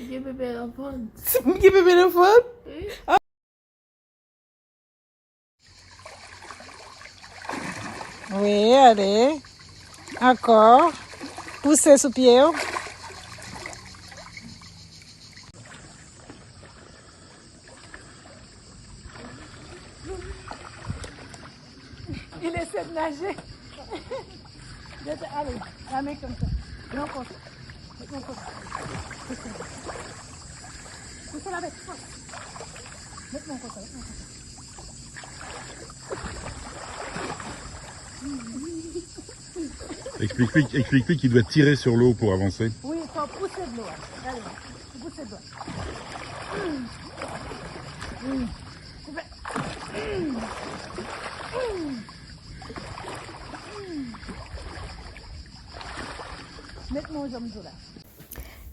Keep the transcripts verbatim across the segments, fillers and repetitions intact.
Gen bebe nan vant. M gen bebe nan vant? Wi. Wi, ale. Ankò. Pouse sou pye yo. Il essaie de nager. Allez, la main comme ça. Non, comme ça. Met men konsa. Pouse la tèt. Met men konsa, met men konsa. Explique-lui, explique-lui qu'il doit tirer sur l'eau pour avancer. Wi, fò pouse dlo a. Gade, pouse dlo a. Koupe. Met men yon janm dlo la.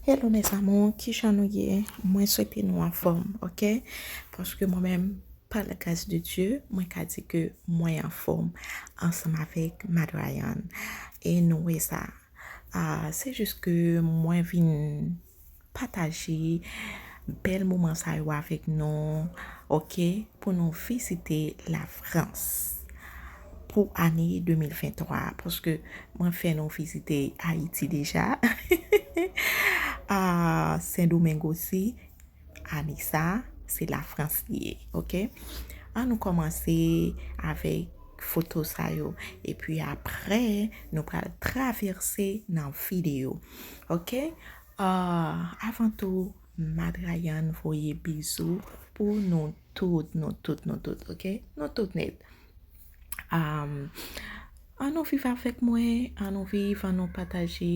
Hello mes amours, kijan nou ye? Mwen swete nou anfòm, ok? Paske mwen menm, pa la gras de Dye, mwen ka di ke mwen anfòm ansanm avèk Madrayan. E nou wè sa. Ah, se jis ke mwen vin pataje bèl moman sa yo avèk nou, ok? Pou nou vizite Lafrans pou ane de mil venntwa, paske mwen fè nou vizite Ayiti deja. Ah, Sendomeng osi, ane sa, se Lafrans li ye, ok? An nou kòmanse avèk foto sa yo, epi apre, nou pral travèse nan videyo, ok? Ah, avan tou, Madrayan voye bizou pou nou tout, nou tout, nou tout, ok? Nou tout nèt. Am, an nou viv avèk mwen, an nou viv, an nou pataje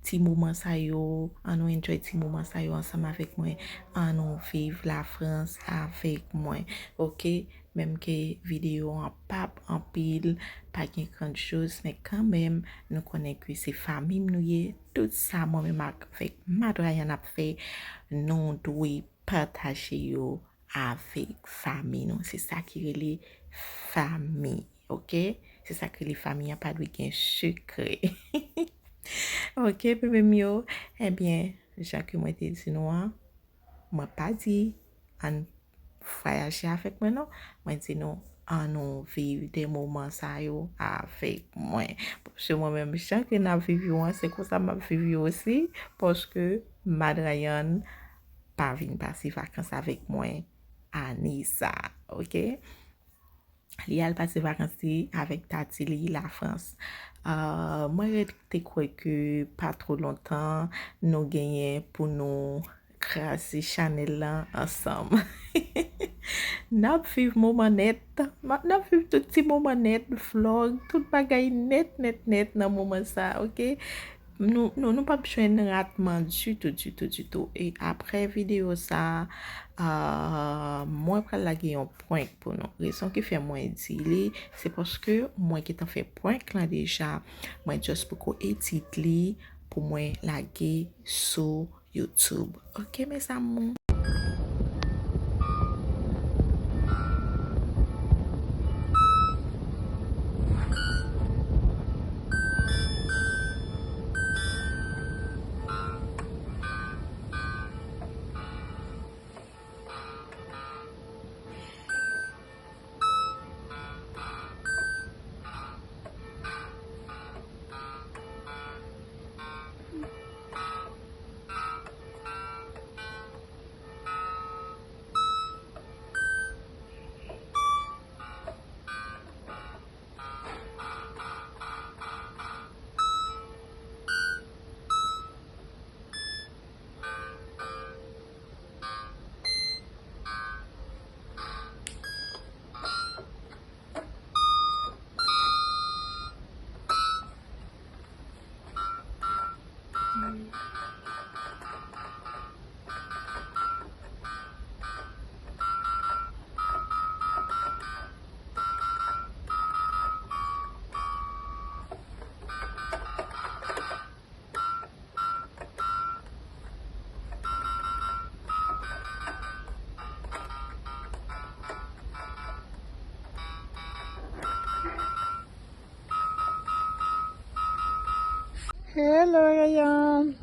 ti moman sa yo, an nou enjoy ti moman sa yo ansanm avèk mwen, an nou viv Lafrans avèk mwen, ok? Menm ke videyo an p ap anpil, pa gen grandyòz, men kanmenm, nou konnen ke se fanmi m nou ye, tout sa mwen menm avèk Madrayan ap fè, nou dwe pataje yo avèk fanmi nou. Se sa ki rele fanmi, ok? Se sa ki rele fanmi an, pa dwe gen sekrè. Ok, bebe m yo? Ebyen, jan ke mwen te di nou an, mwen pa di, ann vwayaje avèk mwen non. Mwen di nou, ann nou viv de moman sa yo avèk mwen. Paske mwen menm, jan ke n ap viv yo an, se konsa m ap viv yo osi. Paske Madrayan pa vin pase vakans avèk mwen ane sa, ok? Li al pase vakans li avèk tati li Lafrans. Ah, mwen rete kwè ke pa twò lontan nou genyen pou nou kraze chanèl lan ansanm. N ap viv moman nèt. Ma-, n ap viv tout ti moman nèt, vlòg, tout bagay nèt, nèt, nèt nan moman sa, ok? Nou, nou, nou p ap jwenn ratman ditou, ditou, ditou. E apre videyo sa, ah, mwen pral lage yon prank pou nou. Rezon ki fè mwen di li, se paske mwen gentan fè prank lan deja. Mwen just poko edit li pou mwen lage sou YouTube. Ok, mes amours. Hello, Rayan.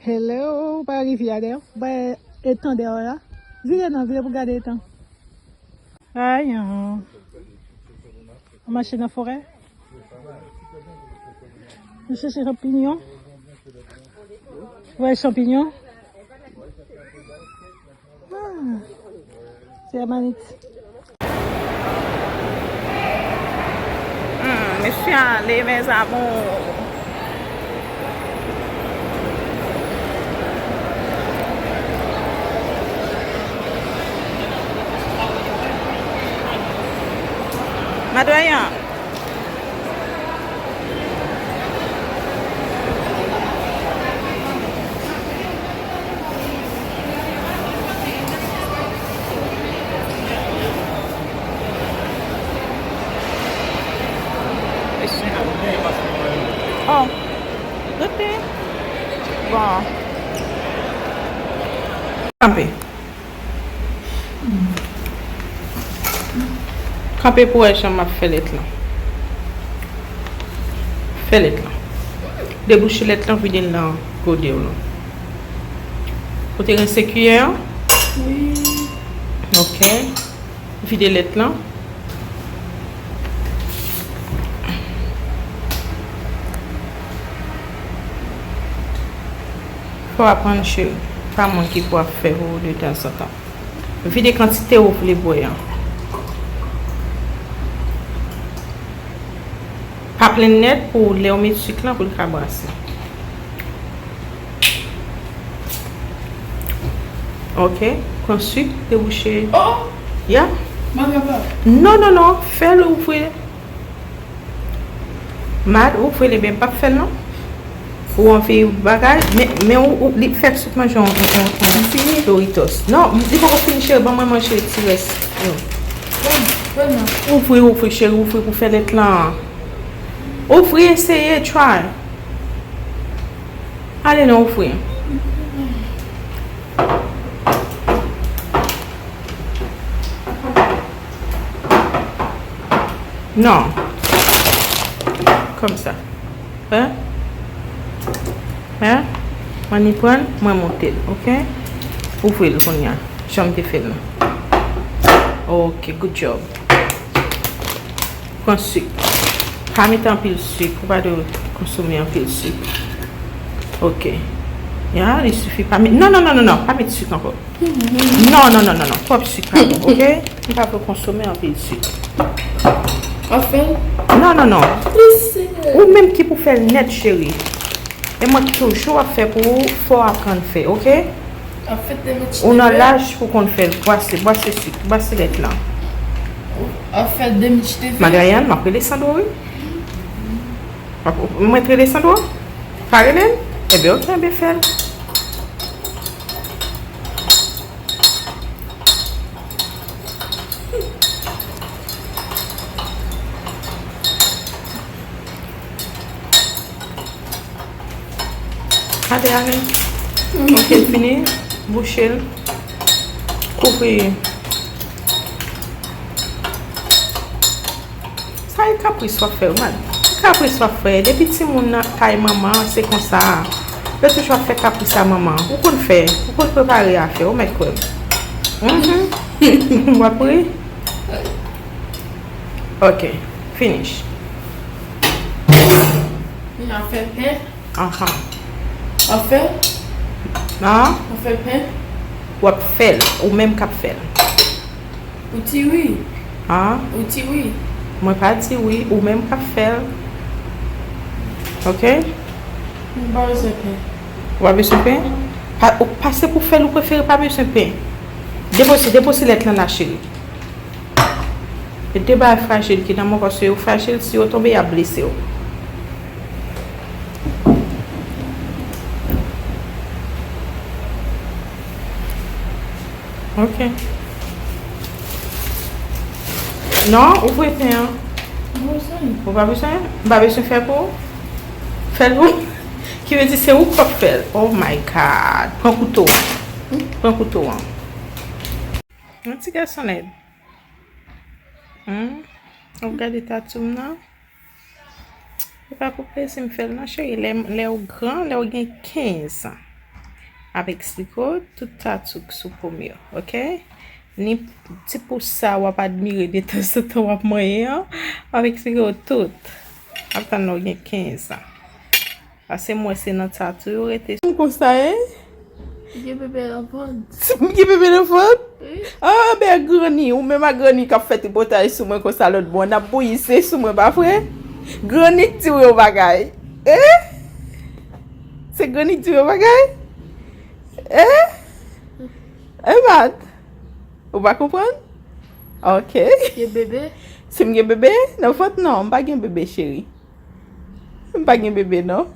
Hello, pa rive a dèyè. Bay etan dèyè la. Vire non, vire pou gade etan. Ay, an. Ou mache nan forè? Nou chèche chanpinyon. Wè chanpinyon. Ah, se manit. Hmm, mesye ale, mes amours. Madwayan. Oh, ok. Bon. Kanpe. Kanpe pou wè jan m ap fè lèt lan. Fè lèt lan. Debouche lèt lan, vide l nan gode w lan. Ou te rense kiyè an? Wi. Ok. Vide lèt lan. Fò w aprann cheri. Pa moun ki pou ap fè pou ou de tanzantan. Vide kantite ou vle bwè an. Pa plenn nèt pou lè w met sik lan pou l ka brase. Ok, pran sik, debouche. Oh! Ya? Mwen kapab. Non, non, non, fè l ouvri. Mad, ou fè li byen, m p ap fè l non. Ou anvi bagay, men, men ou, ou, li fè sik manje yon, yon, yon, yon Doritos. Non, li poko fini, cheri, ban mwen manje ti rès yo. Ouvri, ouvri, cheri, ouvri pou fè lèt lan. Ouvri, eseye, try. Ale non, ouvri. Non. Kòmsa. Hein? Hein? Mwen ni pran, mwen monte l, ok? Ouvri l kounye a. Jan m te fè l lan. Ok, good job. Pran sik. Pa mete anpil sik, ou pa dwe konsome anpil sik. Ok. Ya, li sifi. Pa met, non, non, non, non, non, pa met sik ankò. Non, non, non, non, non. Twòp sik pa bon, ok? M pa vle konsome anpil sik. Anfen. Non, non, non. Ou menm ki pou fè l nèt, cheri. E mwen ki toujou ap fè pou ou, fò w aprann fè, ok? Ou nan laj pou konn fè l. Bwase, bwase sik, bwase lèt lan. Madwayan, m ap rele Sandro, wi. Mwen rele Sandro? Pa rele l? Ebyen, ok, ebyen fè l. Gade, ale. Ok, fini. Bouche l. Kouvri. Sa e kapris w ap fè, man. Ki kapris w ap fè? Depi timoun nan kay manman, se konsa. Yo toujou ap fè kapris a manman. Ou konn fè, ou konn prepare afè, ou mèt kwè m. Mhm. W ap ri? Ok, finish. N ap fè pen. Anhan. W ap fè? An? W ap fè pen? W ap fè l, ou menm k ap fè l. Ou di wi. An? Ou di wi. Mwen pa di wi, ou menm k ap fè l. Ok? Mwen pa bezwen pen. Ou pa bezwen pen? Pa, ou, pa se pou fè l, ou prefere pa bezwen pen. Depoze, depoze lèt lan la, cheri. E de bagay frajil ki nan men w, paske yo frajil, si yo tonbe, y ap blese w. Ok. Non, ouvri pen an. Mwen bezwen. Ou pa bezwen? M pa bezwen fè pou ou? Fè l pou ou? Ki vle di se ou k ap fè l. Oh my God. Pran kouto an. Pran kouto an. Yon ti gason lèd. Hmm? W ap gade tatou'm nan? Se pa pou plezi m fè l non, cheri. Lè, lè w gran, lè w gen kenz an. M ap eksplike w tout tatou k sou po m yo, oke? Ni ti pous sa w ap admire detanzantan w ap manyen an, m ap eksplike w tout. M ap tann lè w gen kenz an. Paske m wè se nan tatou yo rete. M konsa, en? Gen bebe nan vant. M gen bebe nan vant? Wi. Ah, ben, Granny, ou menm ak Granny k ap fè tripotay sou mwen konsa lòt bò, n ap bouyi se sou mwen, pa vre? Granny k di w yon bagay. Eh? Se Granny k di w yon bagay? Eh? Eh, Mat? Ou pa konprann? Ok. Gen bebe? Si m gen bebe? Nan vant, non, m pa gen bebe, cheri. M pa gen bebe, non.